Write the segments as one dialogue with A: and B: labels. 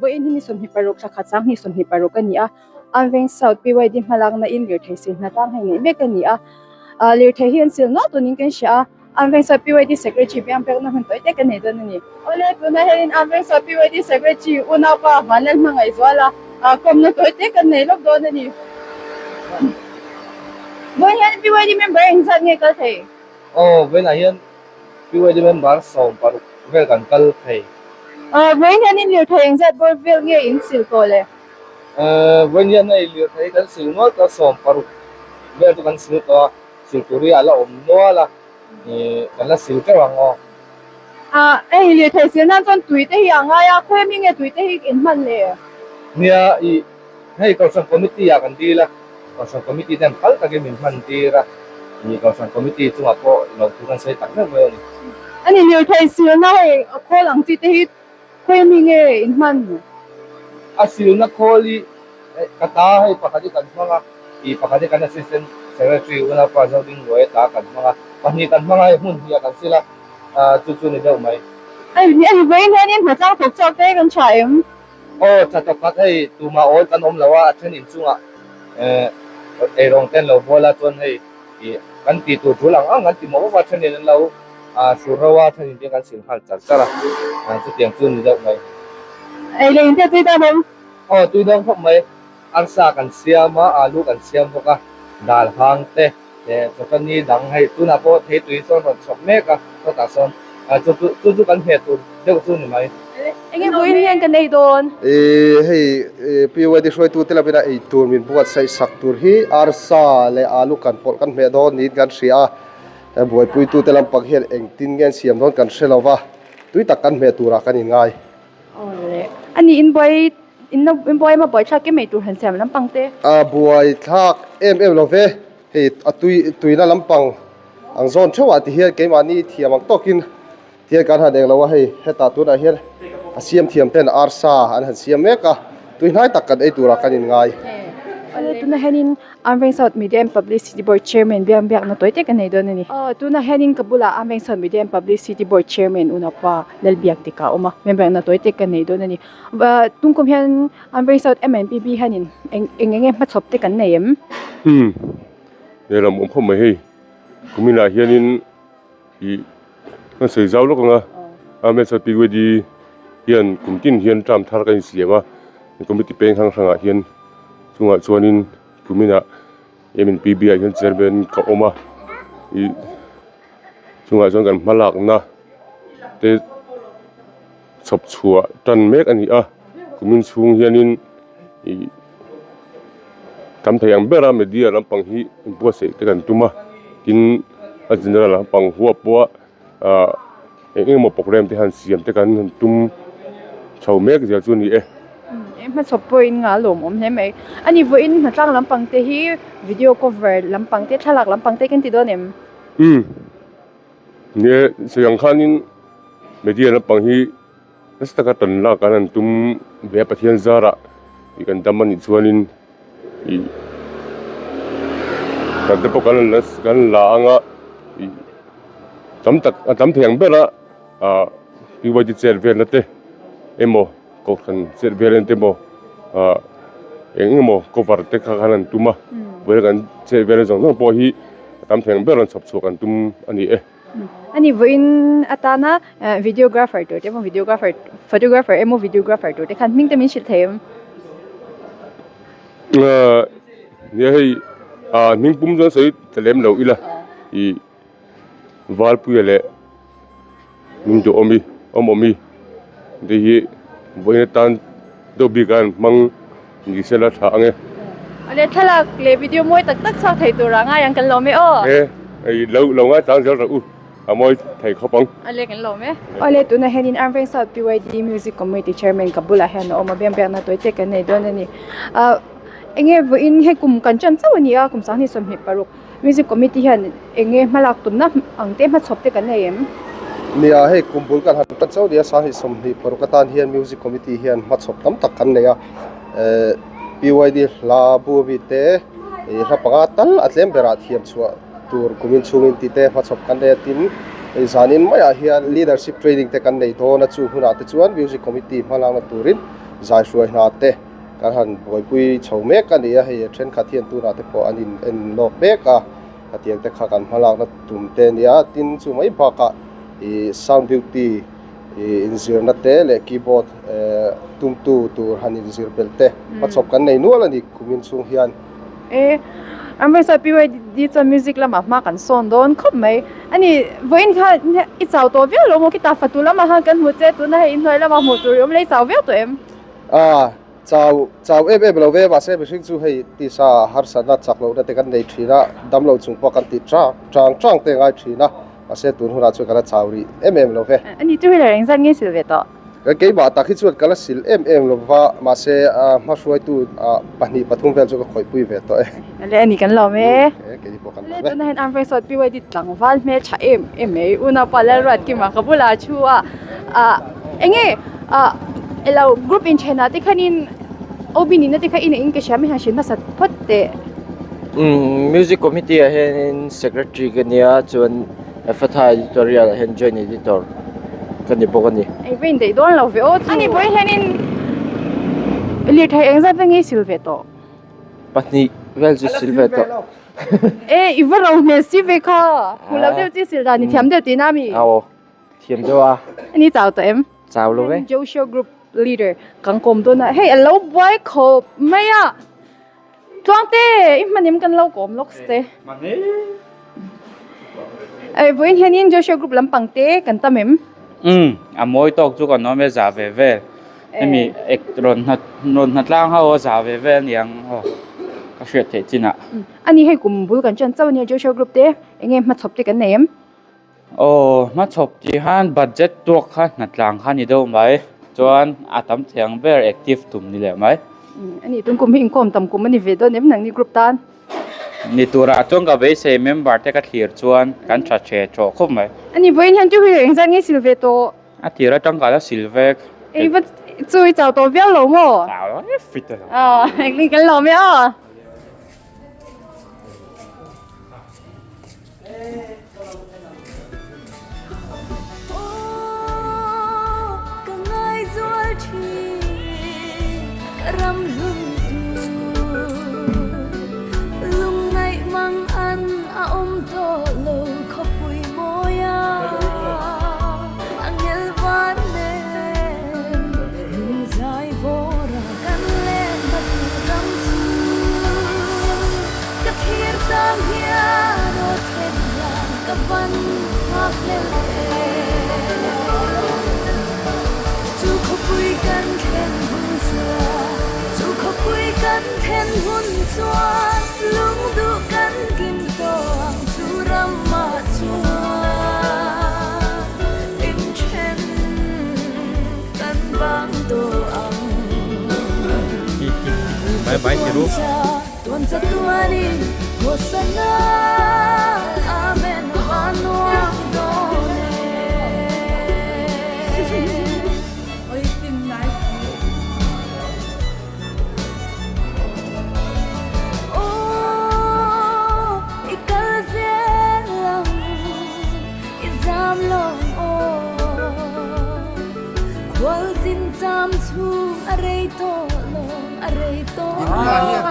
A: Vawiin hi ni 26 thla khat 2026 a ni a, Arveng South PYD hmalakna in lirthei sil hnatlang hei neih mek a ni a, ah lirthei hi an sil nual tunin kan hria a, Arveng South PYD Secretary biang pekna hun tawi tek a nei dawn a ni. Awle tunah hianin Arveng South PYD Secretary unaupa Vanlal Hmangaihzuala ah kawmna tawi tek an nei lawk dawn a ni. Vawiin hian PYD member engzat nge kal thei?
B: Aw vawiinah hian PYD member 16 vel kan kal thei.
A: Vawiin hian in lirthei engzat bawr vel nge in sil tawh le?
B: Vawiin hian hei lirthei kan sil nual ta 16 vel chu kan sil tawh a, sil tur hi a la awm nual a, kan la sil teuh ang aw.
A: Hei lirthei sil nan chuan tui te hi a ngai a, khawi ami nge tui te hi in hman le?
B: Nia, ih Hei Kohhran Committee ah kan dil a, Kohhran Committee ten phal takin min hman tir a, ih Kohhran Committee chungah pawh lo thu kan sawi tak meuh meuh a ni.
A: A ni lirthei silna hei khawl ang chi te hi khawi ami nge in hman?
B: A silna khawl hi ka ta hei pakhat hi kan hmang a, ih pakhat hi kan Assistant Secretary Unaupa Zodingluaia ta kan hmang a, pahnih kan hmang a hei hmun hnih ah kan sil a, chu chu ni deuh mai.
A: A ni vawiin hianin hnatlang thawk chhuak te kan tha em?
B: Aw tha tawk khat hei tumah awl kan awm lo a, a then inchungah eirawng te an lo bual a, chuan hei ih kan tih tur tul ang ang kan ti mawp mawp a, thenin an lo hrur ro a, thenin te kan sil nghal char char a, chutiang chu ni deuh mai.
A: Ei leh in te tui dan awm?
B: Aw tui dawn khawp mai, arsa kan siam a, alu kan siam bawk a, dal hang te. Chawhani dang hei tunah pawh theitui sawn rawn chhawp mek a, sawtah sawn chu chu chu kan hmeh tur deuh chu ni mai.
A: Enge vawiin hian kan ei dawn?
C: Hei PYD hruaitute lamina ei tur min buatsaih sak tur hi arsa leh alu kan pawlh kan hmeh dawn niin kan hria a, buaipuitute lampang hian engtin nge an siam dawn kan hre lo va, tui tak kan hmeh turah kan inngai.
A: Awle, a ni inbuai in inbuai emaw buaithlak em ei tur han siam lampang te?
C: A buaithlak em em lo ve, hei a tui tuina lampang ang zawn theuh ah ti hian keimahni thiam ang tawkin ti hian kan han eng lo a, hei hetah tunah hian a siam thiam ten arsa an han siam mek a, tui hnai tak kan ei turah kan inngai.
A: Awle, tunah hianin Armveng South Media and Publicity Board Chairman biang biakna tawi tek a nei dawn a ni. Aw, tunah hianin ka bulah Armveng South Media and Publicity Board Chairman Unapa Lalbiak tika a awm a, biang biakna tawi tek ka nei dawn a ni. Va, tungkum hian Armveng South MNPB hianin eng eng enge hmachhawp te kan nei em?
D: Umm, lehlam awm khawp mai hei. Kuminah hianin ih kan sawi zau lawk ang a, Armveng South PYD hian kum tin hian term thar kan insiam a, committee peng hrang hrangah hian chungah chuanin kuminah M N P B ah hian chairman ka awm a ih chungah chuan kan hma lakna te chhawp chhuah tan mek a ni a kumin chhung hianin ih tam thei ang bera media lampang hi buatsaih te kan tum a tin a general lampang huap pawh a ah eng eng emaw programme te han siam te kan han tum chho mek zel chu a ni e.
A: Eng hmachhawp pawhin nga lawmawm hle mai. A ni vawiin hnatlang lampang te hi video cover lampang te thlalak lampang te kan ti dawn em?
D: Umm ni e sawi ang khanin media lampang hi nasa taka tan lak an han tum ve a Pathian zarah ih kan dam anih chuanin ih kan te pawh kan la kan la anga ih tam tak a tam thei ang ber a ah PYD chet velna te emaw kohhran chet velna te emaw ah eng eng emaw cover te kha khan an tum a vawiin kan chet velna zawng zawng pawh hi a tam thei ang ber an chhawp chhuak an tum a ni e.
A: A ni vawiin atana videographer tur te emaw videographer photographer emaw videographer tur te khan hming te min hrilh thei em?
D: Nia hei ah hming pum chuan sawi ta lem lo ila ih Valpuia leh min duh awm i awm awm i te hi vawiin atan deuh bik a an hmang ni se la tha ang e.
A: Awle thlalak leh video mawi tak tak chhuak thei tur ah ngai ang kan lawm e aw.
D: E hei lo lo ngai tlang zel rawh u a mawi thei khawp ang.
A: Awle kan lawm e. Awle tunah hianin Armveng South PYD Music Committee Chairman ka bulah hian a awm a biang biakna tawi te kan nei dawn a ni. Ah enge vawiin hei kum kan ṭan chauh a ni a kum 2026. Music Committee hian eng nge hmalak tumna ang te hmachhawp te kan nei em?
C: Nia, hei kum bul kan han tan chauh nia, 2026 atan hian Music Committee hian hmachhawp tam tak kan nei a. PYD hla bu ami te hla panga tal a tlem berah thiam chhuah tur kumin chhungin tih te hmachhawp kan nei a, tin zanin maiah hian Leadership Training te kan nei dawn a, chu hunah te chuan Music Committee hmalakna turin. zai hruai hna te kan han buaipui chho mek a ni a hei thenkhat hian tunah te pawh an in en lawk mek a hetiang te kha kan hmalakna tum te a ni a tin chu mai bakah ih sound duty ih inzirna te leh keyboard eh tumtu tur han inzir belh te hmachhawp kan nei nual a ni kumin chhung hian.
A: E Amritsar PYD chuan music lamah hma kan sawn dawn khawp mai a ni. Vawiin kha i chau tawh viau lo maw? Khitah fatu lamah khan kan hmu che, tunah hei inhnuai lamah hmuh tur i awm le, i chau viau tawh em?
C: A, chau, chau em em lo ve, mahse mihring chu hei tisa harsatna chak lohna te kan nei thin a, damlo chung pawh kan tih chang chang chang te ngai thin a, mahse tun hunah chuan ka la chau rih em em lo ve.
A: A ni, chu hi la reng zat nge sil ve tawh?
C: Keimah tak hi chuan ka la sil em em lo va, mahse hmahruaitu pahnih pathum vel chu ka khawihpui ve tawh e.
A: Le a ni kan lawm e.
C: Keini pawh kan lawm e.
A: Le tunah hian Arm Veng Sawt PYD tlangval hmel tha em em mai unaupa Lalruatkima ka bulah a thu a, ah enge ah elo group inthenah te khanin OB nihna te kha i neih in ka hria mai han hrilh hmasa phawt teh.
E: Umm music committee ah hianin secretary ka nia chuan Efatha editorial ah hian joint editor ka ni bawk a ni.
A: Eng va indaih dawn lo ve aw chu. Ani pawh hianin lirthei eng zat veng nge i sil ve tawh?
E: Pahnih vel chu sil ve tawh.
A: E i va ro hmel si ve kha. Hmu lo deuh chi sil dan i thiam deuh tihna mi?
E: Aw thiam deuh a.
A: Ani chau tawh em?
E: Chau lo ve.
A: Joshua group leader kan kawm dawn a hei a lo buai khawp mai a. Tluangte, i hmanim kan lo kawm lawk se. Ei, vawiin hianin Joshua group lampang te kan tam em?
F: Umm, a mawi tawk chu kan awm e, za ve vel. Hemi ek rawn hna rawn hna tlang ho a za ve vel aniang aw ka hriat theih chinah.
A: Ani hei kum bul kan ṭan chauh ania Joshua group te enge hmachhawp te kan nei em?
F: Aw, hmachhawp tih khan budget tuak kha hnatlang kha ni deuh mai, chuan a tam thei ang ber active tum ni leh mai.
A: A nih tum kum hi inkhawm tam kum a ni ve dawn em nangni group tan?
F: Ni turah chuan ka beisei member te ka thlir chuan kan tha che tawh khawp mai.
A: A nih vawiin hian chu hi engzat nge sil ve tawh?
F: A tir atang ka la sil vek.
A: Ei va chu i chau tawh viau lo maw?
F: Chau lo e fit a lo.
A: Aw, engtin kan lawm e aw.
G: Ka thlir chang hian aw thlen hian ka van nghak hlel em. Chu khawpui kan thlen hun chuan, chu khawpui kan thlen hun chuan lungduh kan kim tawh ang chu ramah chuan inthen kan bang tawh ang.
F: Bye bye ti ru.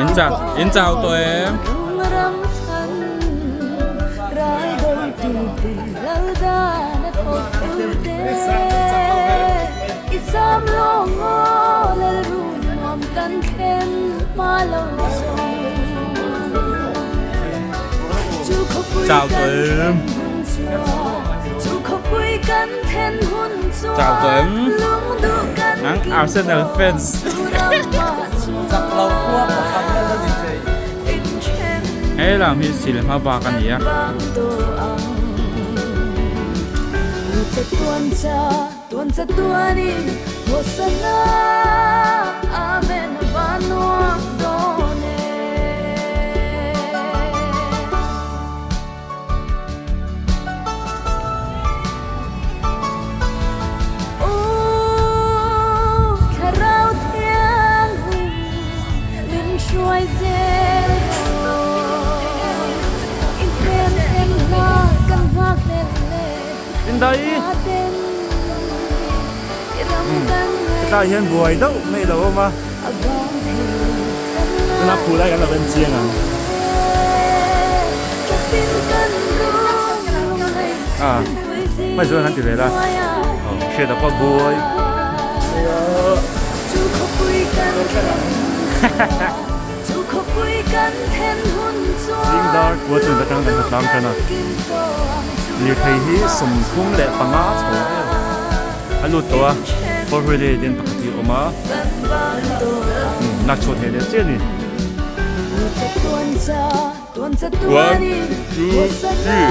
F: In chau in chau tawh em? Chau tawh em? Chau tawh em? Nang Arsenal fans. He lam hi sil hma bak a ni a.
H: Tlai hian buai deuh mai lo awm a, tunah phul lai kan lo en chiang ang. A hmai zual kan ti ve la, aw hriat a pawh buai. Zing dar kua chuan ka tang kan hmu tlang tan a, lirthei hi 35 chho vel a lut tawh a, four wheeler den pakhat hi a awm a, lak chhuah theih leh chiah a ni.
D: One, two, three.